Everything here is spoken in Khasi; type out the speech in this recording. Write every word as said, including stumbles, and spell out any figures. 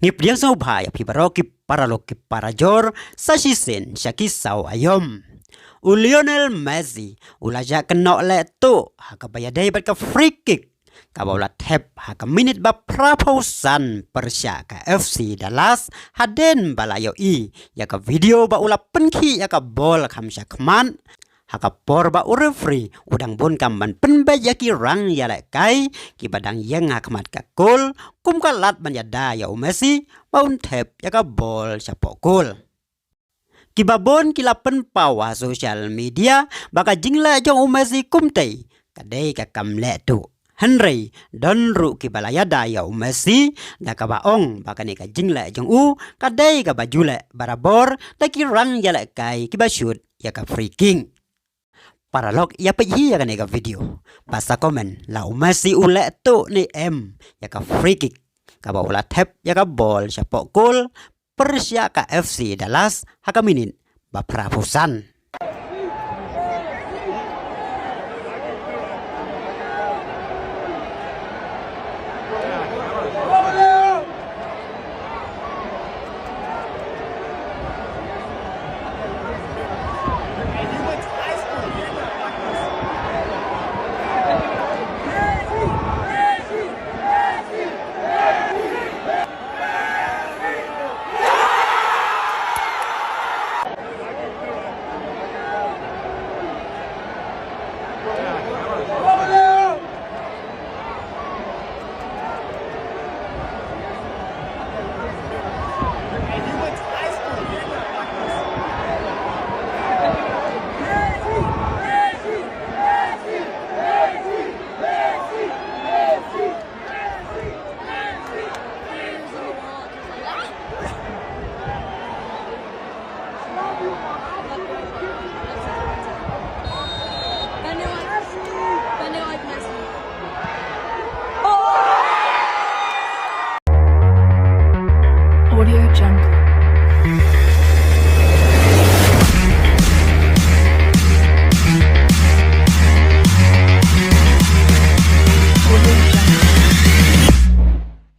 Ngi pdiang sngewbha ïa phi baroh ki paralok ki parajor sa shisien sha ki saw aïom. U Lionel Messi u la jah kynnoh leh tuh ha kaba ïadei bad ka free kick kaba u la thep ha ka minit ba phraphew san pyrshah ka F C Dallas, hadien ba la ïohi ïa ka video ba u la pynkhih ïa ka bol kham sha khmat ha ka por ba u referee u dang bun kam ban pynbeit ïa ki rang ïalehkai kiba dang ïeng ha khmat ka goal, kum ka lad ban ïada ïa u Messi ba un thep ïa ka bol shapoh goal. Kiba bun ki la pynpaw ha social media ba ka jingleh jong u Messi kumtei ka dei ka kam leh tuh. Hynrei don ruh kiba la ïada ïa u Messi da kaba ong ba kane ka jingleh jong u ka dei kaba ju leh barabor da ki rang ïalehkai kiba shoot ïa ka free kick. Paralok, ïa peit hi ïa kane ka video ba sa comment la u Messi u leh tuh ne em ïa ka free kick kaba u la thep ïa ka bol shapoh goal pyrshah ka F C Dallas ha ka minit ba phraphew san.